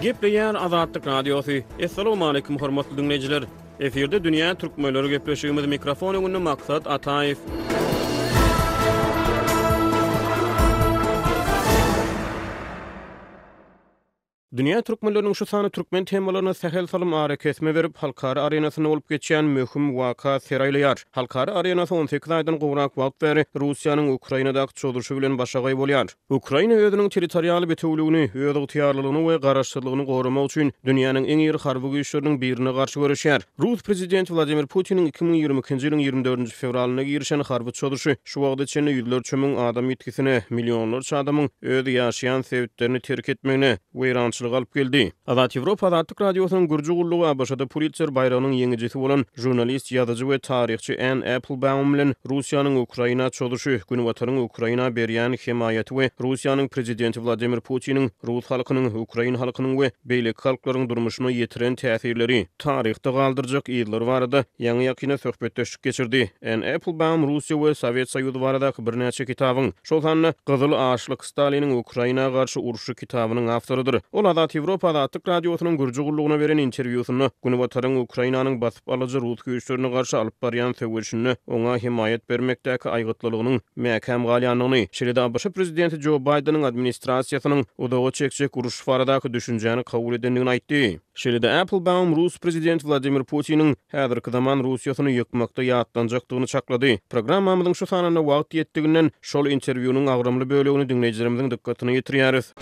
Gepleýär Azatlyk Radiosy. Assalamualaikum hormatly diňleýjiler. Efirde dünýä türkmenleri gepleşigimiz mikrofon öňünde Maksat Ataýew. Dünýä türkmenleriniň şu sany türkmen temalaryna sähel salym arakesme berip, halkara arenasynda bolup geçýän möhüm waka ser aýlaýar. Halkara arenasy 18 aýdan gowrak wagt bäri Russiýanyň Ukrainadaky çozuşy bilen başagaý bolýar. Ukraina özüniň territorial bitewüligini, özygtyýarlylygyny we garaşsyzlygyny goramak üçin dünýäniň iň iri harby güýçleriniň birine garşy göreşýär. Rus prezidenti Wladimir Putiniň 2022-nji ýylyň 24-nji fewralynda girişen harby çozuşy şu wagta çenli ýüzlerçe müň adam ýitgisine, millionlarça adamyň öz ýaşaýan sebitlerini terk etmegine, weýrançylyga alyp geldi. Azat Ýewropa Azatlyk Radiosynyň gürji gullugy ABŞ-da Pulitser baýragynyň ýeňijisi bolan žurnalist, ýazyjy we taryhçy Ann Applebaum bilen Russiýanyň Ukraina çozuşy, Günbataryň Ukraina berýän hemaýaty we Russiýanyň prezidenti Wladimir Putiniň rus halkynyň, ukrain halkynyň we beýleki halklaryň durmuşyna ýetiren täsirleri, taryhda galdyrjak yzlary barada ýaňy-ýakynda söhbetdeşlik geçirdi. Ann Applebaum Russiýa we Sowet Soýuzy baradaky birnäçe kitabyň, şol sanda Gyzyl açlyk, Staliniň Ukraina garşy urşy kitabynyň awtorydyr. Ol Azat Ýewropa Azatlyk Radiosynyň gürji gullugyna beren interwýusynda Günbataryň Ukrainanyň basyp alyjy rus güýçlerine garşy alyp barýan söweşinde oňa hemaýat bermekdäki aýgytlylygynyň mäkäm galýandygyny, şeýle-de ABŞ prezidenti Jo Baýdeniň administrasiýasynyň uzaga çekjek uruş baradaky düşünjäni kabul edendigini aýtdy. Şeýle-de Applebaum rus prezidenti Wladimir Putiniň häzirki zaman Russiýasyny ýykmakda ýatlanjakdygyny çaklady. Programmamyzyň şu sanynda wagt ýetdiginden şol interwýunyň agramly bölegini diňleýjilerimiziň dykgatyna ýetirýäris.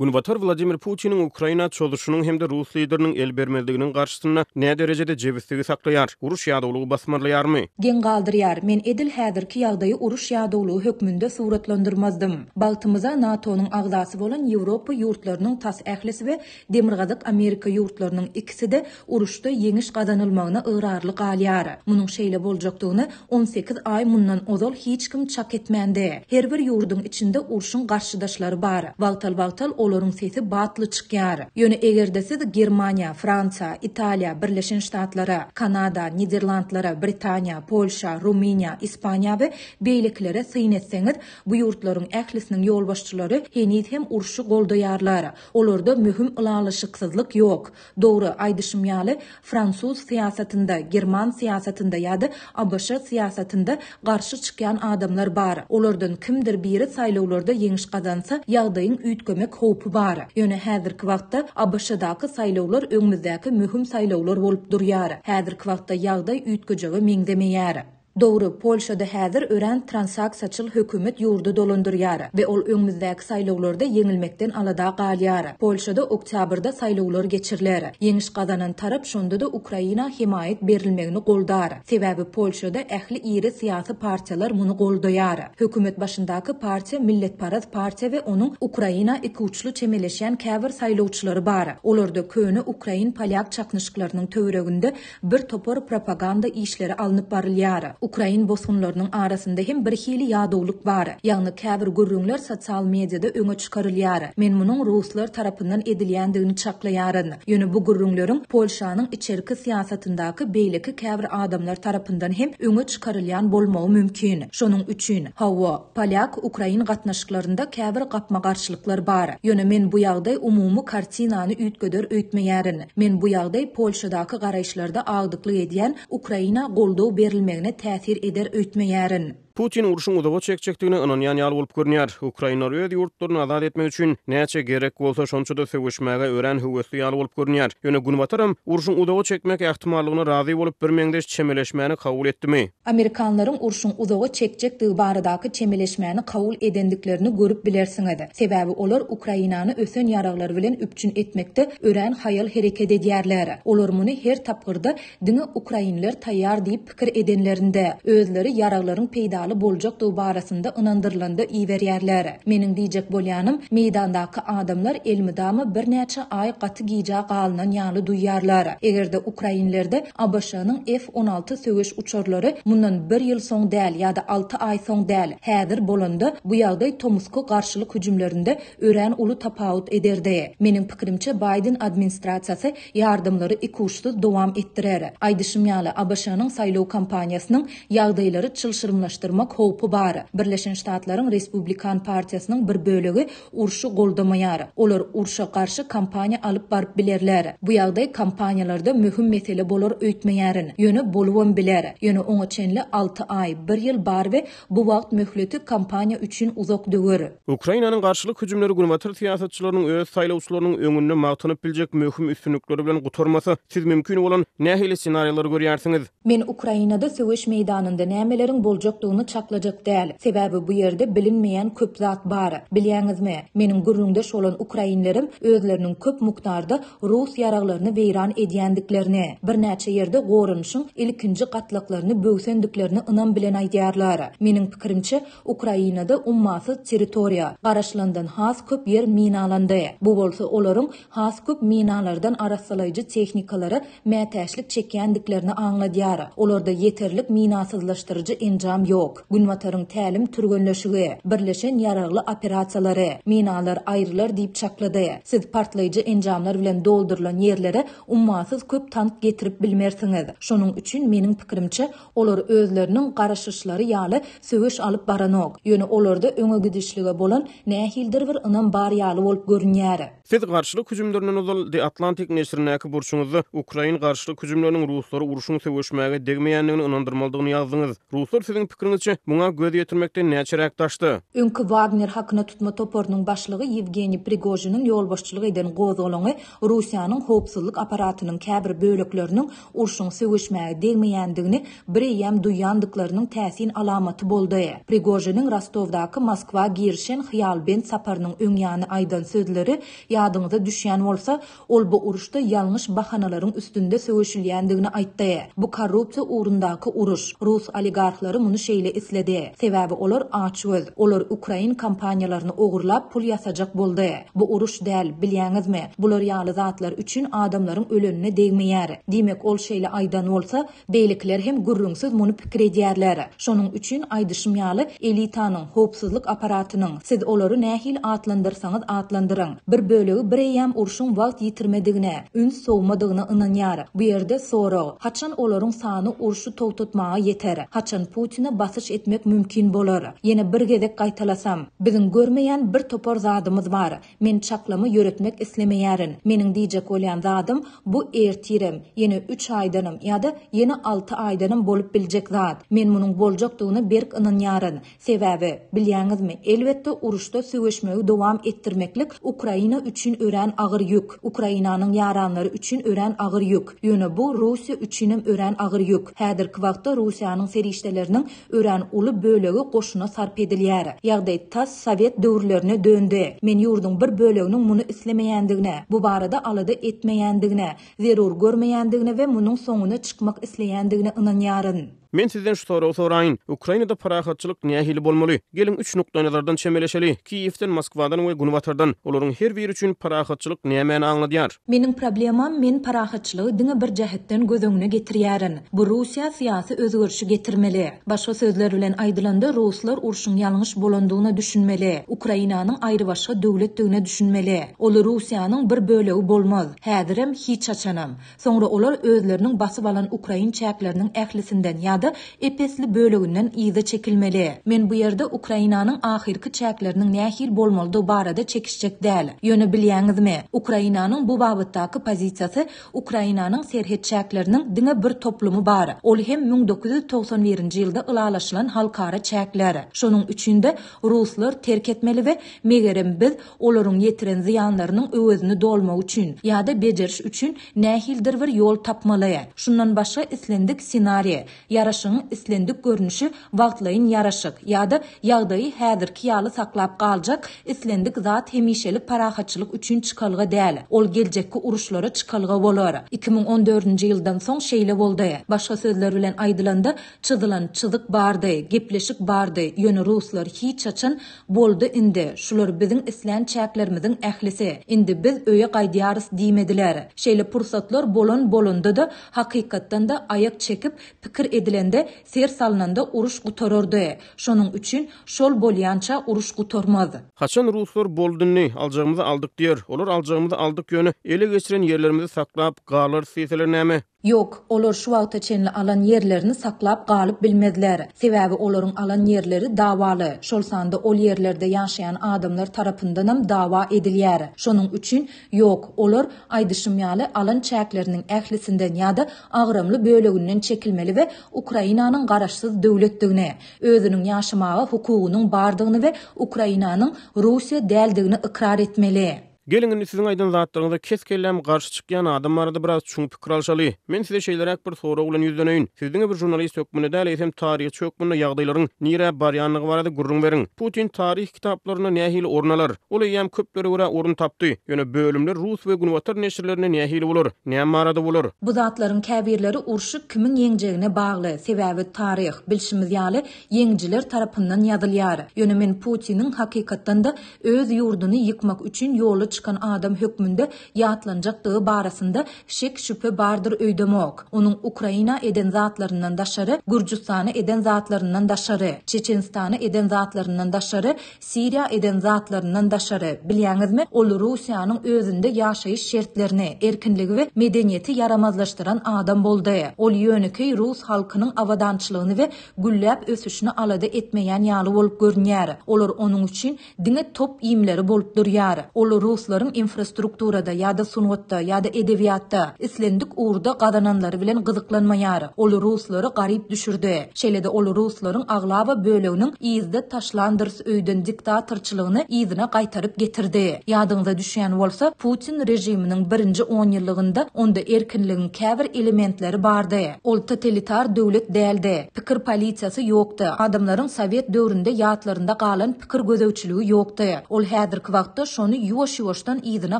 Günbatar Wladimir Putiniň Ukraina çozuşynyň hem-de rus lideriniň el bermezliginiň garşysynda näderejede jebisligi saklaýar? Uruş ýadawlygy basmarlaýarmy? Geň galdyrýar. Men edil häzirki ýagdaýy uruş ýadawlygy hökmünde suratlandyrmazdym. Bagtymyza, NATO-nyň agzasy bolan Ýewropa ýurtlarynyň tas ählisi we Demirgazyk Amerika ýurtlarynyň ikisi-de uruşda ýeňiş gazanylmagyna ygrarly galýar. Munuň şeýle boljakdygyny 18 aý mundan ozal hiç kim çak etmändi. Her bir ýurduň içinde urşuň garşydaşlary bar. Wagtal-wagtal olaryň sesi batly çykýar. Ýöne eger-de siz Germaniýa, Fransiýa, Italiýa, Birleşen Ştatlara, Kanada, Niderlandlara, Britaniýa, Polşa, Rumyniýa, Ispaniýa we beýlekilere syn etseňiz, Bu ýurtlaryň ählisiniň ýolbaşçylary heniz hem urşy goldaýarlar. Olarda möhüm ylalaşyksyzlyk ýok. Dogry, aýdyşym ýaly, fransuz syýasatynda, german syýasatynda ýa-da ABŞ syýasatynda garşy çykýan adamlar bar. Olardan kimdir biri saýlawlarda ýeňiş gazansa, ýagdaýyň üýtgemek howpy bar. Ýöne häzirki wagtda ABŞ-daky saýlawlar öňümizdäki möhüm saýlawlar bolup durýar. Häzirki wagtda ýagdaý üýtgejege meňzemeýär. Dogry, Polşada häzir örän transaksiýaçyl hökümet ýurdy dolandyrýar we ol öňümizdäki saýlawlarda ýeňilmekden alada galýar. Polşada oktýabrda saýlawlar geçiriler. Ýeňiş gazanan tarap şonda-da Ukraina hemaýat berilmegini goldar. Sebäbi Polşada ähli iri syýasy partiýalar muny goldaýar. Hökümet başyndaky partiýa milletparaz partiýa we onuň Ukraina ikuçly çemeleşýän käbir saýlawçylary bar. Olarda köne ukrain-polýak çaknyşyklarynyň töwereginde Bir topar propaganda işleri alnyp barylýar. Ukrain bosgunlarynyň arasynda hem bir hili ýadawlyk bar. Ýagny käbir gürrüňler sosial mediada öňe çykarylýar. Men munuň ruslar tarapyndan edilýändigini çaklaýaryn. Ýöne bu gürrüňleriň Polşanyň içerki syýasatyndaky beýleki käbir adamlar tarapyndan hem öňe çykarylýan bolmagy mümkin. Şonuň üçin, hawa, polýak-ukrain gatnaşyklarynda käbir gapma-garşylyklar bar. Ýöne men bu ýagdaý umumy kartinany üýtgeder öýtmeýärin. Men bu ýagdaý Polşadaky garaýyşlarda agdyklyk edýän Ukraina goldaw berilmegine täsir eder öýtmeýärin. Putin urşuň uzaga çekjekdigine ynanýan ýaly bolup görünýär. Ukrainler öz ýurtlaryny azat etmek üçin näçe gerek bolsa şonça-da söweşmäge örän höwesli ýaly bolup görünýär. Ýöne Günbataram urşuň uzaga çekmek ähtimallygyna razy bolup birmeňzeş çemeleşmäni kabul etdimi? Amerikanlaryň urşuň uzaga çekjekdigi baradaky çemeleşmäni kabul edendiklerini görüp bilersiňiz. Sebäbi olar Ukrainany ösen ýaraglar bilen üpjün etmekde örän haýal hereket edýärler. Olar muny her tapgyrda diňe ukrainler taýýar diýip pikir edenlerinde, özleri ýaraglaryň peýdaly boljakdygy barasynda ynandyrylanda iberýärler. Meniň diýjek bolýanym, meýdandaky adamlar elmydama birnäçe aý gaty gijä galynan ýaly duýýarlar. Eger-de ukrainlerde ABŞ-nyň F-16 söweş uçarlary mundan bir ýyl soň däl ýa-da alty aý soň däl, häzir bolanda, bu ýagdaý tomusky garşylyk hüjümlerinde örän uly tapawut ederdi. Meniň pikirimçe, Baýden administrasiýasy ýardamlary ikuçsuz dowam etdirer. Aýdyşym ýaly, ABŞ-nyň saýlaw kampaniýasynyň ýagdaýlary çylşyrymlaşdyrmak. aýdyrmak howpy bar. Birleşen Ştatlaryň Respublikan partiýasynyň bir bölegi urşy goldamaýar. Olar urşa garşy kampaniýa alyp baryp bilerler. Bu ýagdaý kampaniýalarda möhüm mesele bolar öýtmeýärin. Ýöne bolubam biler. Ýöne oňa çenli alty aý, bir ýyl bar we bu wagt möhleti kampaniýa üçin uzak döwür. Ukrainanyň garşylyk hüjümleri günbatar syýasatçylarynyň öz saýlawçylarynyň öňünde magtanyp biljek möhüm üstünlikleri bilen gutarmasa, siz mümkin bolan nähili ssenariýalary görýärsiňiz? Men Ukrainada söweş meýdanynda nämeleriň boljakdygyny çaklajak däl, sebäbi bu ýerde bilinmeýän köp zat bar. Bilýäňizmi, meniň gürrüňdeş bolan ukrainlerim özleriniň köp mukdarda rus ýaraglaryny weýran edýändiklerini, birnäçe ýerde goranyşyň ilkinji gatlaklaryny böwsendiklerini ynam bilen aýdýarlar. Meniň pikirimçe, Ukrainada ummasyz territoriýa, garaşylandan has köp ýer minalandy. Bu bolsa olaryň has köp minalardan arassalaýjy tehnikalara mätäçlik çekýändiklerini aňladýar. Olarda ýeterlik minasyzlaşdyryjy enjam ýok. Günbataryň tälim-türgenleşigi, birleşen ýaragly operasiýalary, minalar aýrylar diýip çaklady. Siz partlaýjy enjamlar bilen doldurylan ýerlere ummasyz köp tank getirip bilmersiňiz. Şonuň üçin, meniň pikirimçe, olar özleriniň garaşyşlary ýaly söweş alyp baranok. Ýöne olarda öňe gidişlige bolan nähilidir bir ynam bar ýaly bolup görünýär. Siz garşylyk hüjümlerinden ozal The Atlantic neşirindäki burçuňyzda ukrain garşylyk hüjümleriniň ruslary urşuň söweşmäge degmeýändigini ynandyrmalydygyny ýazdyňyz. Ruslar siziň pikiriňizçe, muňa göz ýetirmekden näçeräk daşda? Öňki Wagner hakyna tutma toparynyň başlygy Ýewgeniý Prigožiniň ýolbaşçylyk eden gozgalaňy Russiýanyň howpsuzlyk apparatynyň käbir bölekleriniň urşuň söweşmäge degmeýändigini bireýýäm duýandyklarynyň täsin alamaty boldy. Prigožiniň Rostowdaky Moskwa girişen hyýalbent saparynyň öň ýany aýdan sözleri ýadyňyza düşýän bolsa, ol bu uruşda ýalňyş bahanalaryň üstünde söweşilýändigini aýtdy. Bu korrupsiýa ugrundaky uruş. Rus oligarhlary muny şeýle isledi. Sebäbi olar açgöz. Olar ukrain kompaniýalaryny ogurlap pul ýasajak boldy. Bu uruş däl, bilýäňizmi? Bular ýaly zatlar üçin adamlaryň ölenine degmeýär. Diýmek, ol şeýle aýdan bolsa, beýlekiler hem gürrüňsiz muny pikir edýärler. Şonuň üçin, aýdyşym ýaly, elitanyň, howpsuzlyk apparatynyň, siz olary nähili atlandyrsaňyz atlandyryň, bir bölegi bireýýäm urşuň wagt ýitirmedigine, üns sowmadygyna ynanýar. Bu ýerde sorag, haçan olaryň sany urşy togtatmaga ýeter? Haçan Putine basyş etmek mümkin bolar? Ýene bir gezek gaýtalasam, biziň görmeýän bir topar zadymyz bar. Men çaklama ýöretmek islemeýärin. Meniň diýjek bolýan zadym, bu ertirem, ýene üç aýdanam ýa-da ýene alty aýdanam bolup biljek zat. Men munuň boljakdygyna berk ynanýaryn. Sebäbi, bilýäňizmi, elbetde uruşda söweşmegi dowam etdirmeklik Ukraina üçin örän agyr ýük. Ukrainanyň ýaranlary üçin örän agyr ýük. Ýöne bu Russiýa üçinem örän agyr ýük. Häzirki wagtda Russiýanyň serişdeleriniň Örän uly bölegi goşuna sarp edilýär. Ýagdaý tas sowet döwürlerine döndi. Men ýurduň bir böleginiň muny islemeýändigine, bu barada alada etmeýändigine, zerur görmeýändigine we munuň soňuna çykmak isleýändigine ynanýaryn. Men sizden şu soragy soraýyn, Ukrainada parahatçylyk nähili bolmaly? Geliň, üç nukdaýnazardan çemeleşeli, Kiýewden, Moskwadan we Günbatardan. Olaryň her biri üçin parahatçylyk nämäni aňladýar? Meniň problemam men parahatçylygy diňe bir jähetden göz öňüne getirýärin. Bu Russiýa syýasy özgerişi getirmeli. Başga sözler bilen aýdylanda ruslar urşuň ýalňyş bolandygyna düşünmeli. Ukrainanyň aýrybaşga döwletdigine düşünmeli. Ol Russiýanyň bir bölegi bolmaz. Häzirem, hiç haçanam. Soňra olar özleriniň basyp alan ukrain çäkleriniň ählisinden ýa-da ep-esli böleginden yza çekilmeli. Men bu ýerde Ukrainanyň ahyrky çäkleriniň nähili bolmalydygy barada çekişjek däl. Ýöne bilýäňizmi, Ukrainanyň bu babatdaky pozisiýasy Ukrainanyň serhet çäkleriniň diňe bir toplumy bar, ol hem 1991-nji ýylda ylalaşylan halkara çäkler. Şonuň üçin-de ruslar terk etmeli we megerem biz olaryň ýetiren zyýanlarynyň öwezini dolmak üçin ýa-da bejeriş üçin nähilidir bir ýol tapmaly. Şundan başga islendik ssenariý, ýaraşygyň islendik görnüşi wagtlaýyn ýaraşyk ýa-da ýagdaýy häzirki ýaly saklap galjak islendik zat hemişelik parahatçylyk üçin çykalga däl, ol geljekki uruşlara çykalga bolar. 2014-nji ýyldan soň şeýle boldy. Başga sözler bilen aýdylanda, çyzylan çyzyk bardy, gepleşik bardy, ýöne ruslar hiç haçan Boldy indi, şular biziň islän çäklerimiziň ählisi, indi biz öýe gaýdýarys diýmediler. Şeýle pursatlar bolan bolanda-da, hakykatdan-da aýak çekip, pikir edilende, ser salnanda uruş gutarardy. Şonuň üçin, şol bolýança uruş gutarmaz. Haçan ruslar boldy indi, aljagymyzy aldyk diýer. Olar aljagymyzy aldyk ýöne ele geçiren ýerlerimizi saklap galarys diýseler näme? Ýok, olar şu wagta çenli alan ýerlerini saklap galyp bilmezler. Sebäbi olaryň alan ýerleri dawaly, şol sanda ol ýerlerde ýaşaýan adamlar tarapyndanam dawa edilýär. Şonuň üçin, ýok, olar, aýdyşym ýaly, alan çäkleriniň ählisinden ýa-da agramly böleginden çekilmeli we Ukrainanyň garaşsyz döwletdigini, özüniň ýaşamaga hukugynyň bardygyny we Ukrainanyň Russiýa däldigini ykrar etmeli. Geliň indi siziň aýdan zatlaryňyza kes-kelläm garşy çykýan adam barada biraz çuň pikir alşaly. Men size şeýleräk bir sorag bilen ýüzleneýin. Siz diňe bir žurnalist hökmünde däl, eýsem taryhçy hökmünde ýagdaýlaryň nirä barýandygy barada gürrüň beriň. Putin taryh kitaplarynda nähili orun alar? Ol eýýäm köplere görä orun tapdy. Ýöne bölümler rus we günbatar neşirlerinde nähili bolar? Näme barada bolar? Bu zatlaryň käbirleri urşy kimiň ýeňjegine bagly, sebäbi taryh, bilşimiz ýaly, ýeňijiler tarapyndan ýazylýar. Ýöne men Putiniň hakykatdan-da öz ýurduny ýykmak üçin ýola çykan adam hökmünde ýatlanjakdygy barasynda şek-şübhe bardyr öýdemok. Onuň Ukraina eden zatlaryndan daşary, Gürjüstana eden zatlaryndan daşary, Çeçenistana eden zatlaryndan daşary, Siriýa eden zatlaryndan daşary, bilýäňizmi, ol Russiýanyň özünde ýaşaýyş şertlerini, erkinligi we medeniýeti ýaramazlaşdyran adam boldy. Ol ýönekeý rus halkynyň abadançylygyny we gülläp ösüşini alada etmeýän ýaly bolup görünýär. Olar onuň üçin diňe top iýmleri bolup durýar. Ol ruslaryň infrastrukturada ýa-da sungatda ýa-da edebiýatda, islendik ugurda gazananlary bilen gyzyklanmaýar. Ol ruslary garyp düşürdi. Şeýle-de ol ruslaryň aglaba böleginiň yzda taşlandyrys öýden diktatorçylygyny yzyna gaýtaryp getirdi. Ýadyňyza düşýän bolsa, Putin režiminiň birinji onýyllygynda onda erkinligiň käbir elementleri bardy. Ol totalitar döwlet däldi. Pikir polisiýasy ýokdy. Adamlaryň sowet döwründe ýatlarynda galan pikir gözegçiligi ýokdy. Ol häzirki wagtda şony ýuwaş-ýuwaşdan yzyna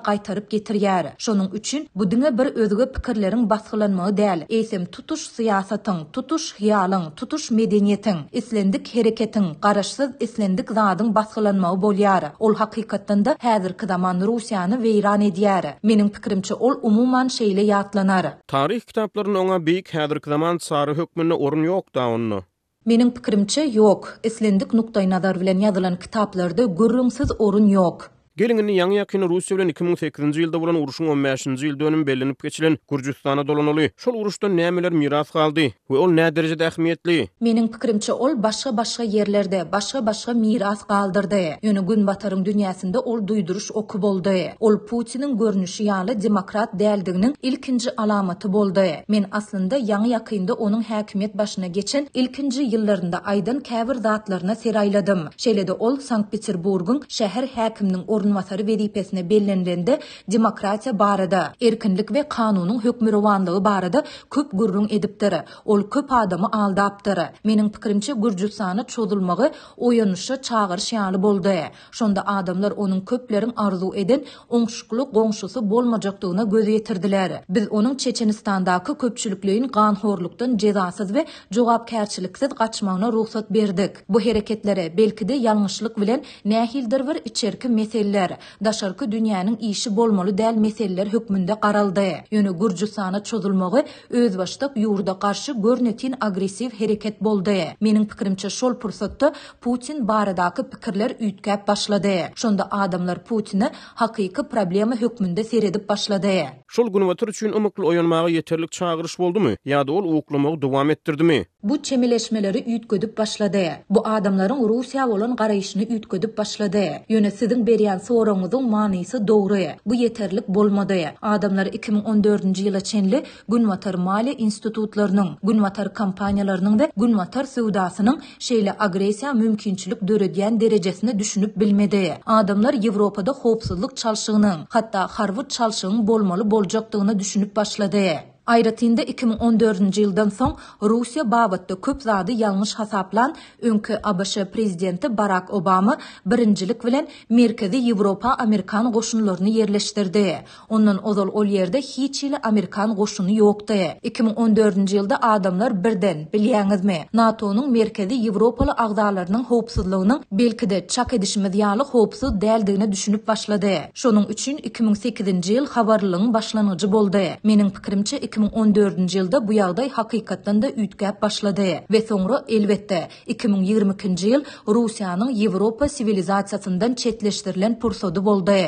gaýtaryp getirýär. Şonuň üçin bu diňe bir özge pikirleriň basgylanmagy däl, eýsem tutuş syýasatyň, tutuş hyýalyň, tutuş medeniýetiň, islendik hereketiň, garaşsyz islendik zadyň basgylanmagy bolýar. Ol hakykatdan-da häzirki zaman Russiýany weýran edýär. Meniň pikirimçe ol umuman şeýle ýatlanar. Taryh kitaplarynda oňa beýik häzirki zaman çary hökmünde orun ýok-da onda. Meniň pikirimçe, ýok. Islendik nukdaýnazar bilen ýazylan kitaplarda gürrüňsiz orun ýok. Geliň indi ýaňy-ýakynda Russiýa bilen 2008-nji ýylda bolan urşuň on bäşinji ýyl dönümi bellenip geçilen Gürjüstana dolanaly. Şol uruşdan nämeler miras galdy we ol näderejede ähmiýetli? Meniň pikirimçe ol başga-başga ýerlerde, başga-başga miras galdyrdy. Ýöne Günbataryň dünýäsinde ol duýduryş oky boldy. Ol Putiniň görnüşi ýaly demokrat däldiginiň ilkinji alamaty boldy. Men aslynda ýaňy-ýakynda onuň häkimiýet başyna geçen ilkinji ýyllarynda aýdan käbir zatlaryna ser aýladym. Şeýle-de ol Sankt-Peterburgyň şäher häkiminiň orunbasary wezipesine bellenilende demokratiýa barada, erkinlik we kanunyň hökmürowanlygy barada köp gürrüň edipdir. Ol köp adamy aldapdyr. Meniň pikirimçe, Gürjüstana çozulmagy oýanyşa çagyryş ýaly boldy. Şonda adamlar onuň köpleriň arzuw eden oňşukly goňşusy bolmajakdygyna göz ýetirdiler. Biz onuň Çeçenistandaky köpçülikleýin ganhorlukdan jezasyz we jogapkärçiliksiz gaçmagyna rugsat berdik. Bu hereketlere, belki-de ýalňyşlyk bilen, nähilidir bir içerki meseleler, daşarky dünýäniň işi bolmaly däl meseleler hökmünde garaldy. Ýöne Gürjüstana çozulmagy özbaşdak ýurda garşy görnetin agressiw hereket boldy. Meniň pikirimçe, şol pursatda Putin baradaky pikirler üýtgäp başlady. Şonda adamlar Putine hakyky problema hökmünde seredip başlady. Şol Günbatar üçin ymykly oýanmaga ýeterlik çagyryş boldumy? Ýa-da ol uklamagy dowam etdirdimi? Bu çemeleşmeleri üýtgedip başlady. Bu adamlaryň Russiýa bolan garaýşyny üýtgedip başlady. Ýöne siziň berýän soragyňyzyň manysy dogry. Bu ýeterlik bolmady. Adamlar 2014-nji ýyla çenli Günbatar maliýe institutlarynyň, Günbatar kompaniýalarynyň we Günbatar söwdasynyň şeýle agressiýa mümkinçilik döredýän derejesine düşünip bilmedi. Adamlar Ýewropada howpsuzlyk çalşygynyň, hatda harby çalşygyň bolmaly boljakdygyna düşünip başlady. Aýratyn-da 2014-nji ýyldan soň Russiýa babatda köp zady ýalňyş hasaplan öňki ABŞ prezidenti Barak Obama birinjilik bilen Merkezi Ýewropa amerikan goşunlaryny ýerleşdirdi. Ondan ozal ol ýerde hiç hili amerikan goşuny ýokdy. 2014-nji ýylda adamlar birden, bilýäňizmi, NATO-nyň merkezi ýewropaly agzalarynyň howpsuzlygynyň, belki-de, çak edişimiz ýaly howpsuz däldigine düşünip başlady. Şonuň üçin 2008-nji ýyl habarlylygyň başlangyjy boldy. Meniň pikirimçe, 2014-nji ýylda bu ýagdaý hakykatdan-da üýtgäp başlady. We soňra, elbetde, 2022-nji ýyl Russiýanyň Ýewropa siwilizasiýasyndan çetleşdirilen pursady boldy.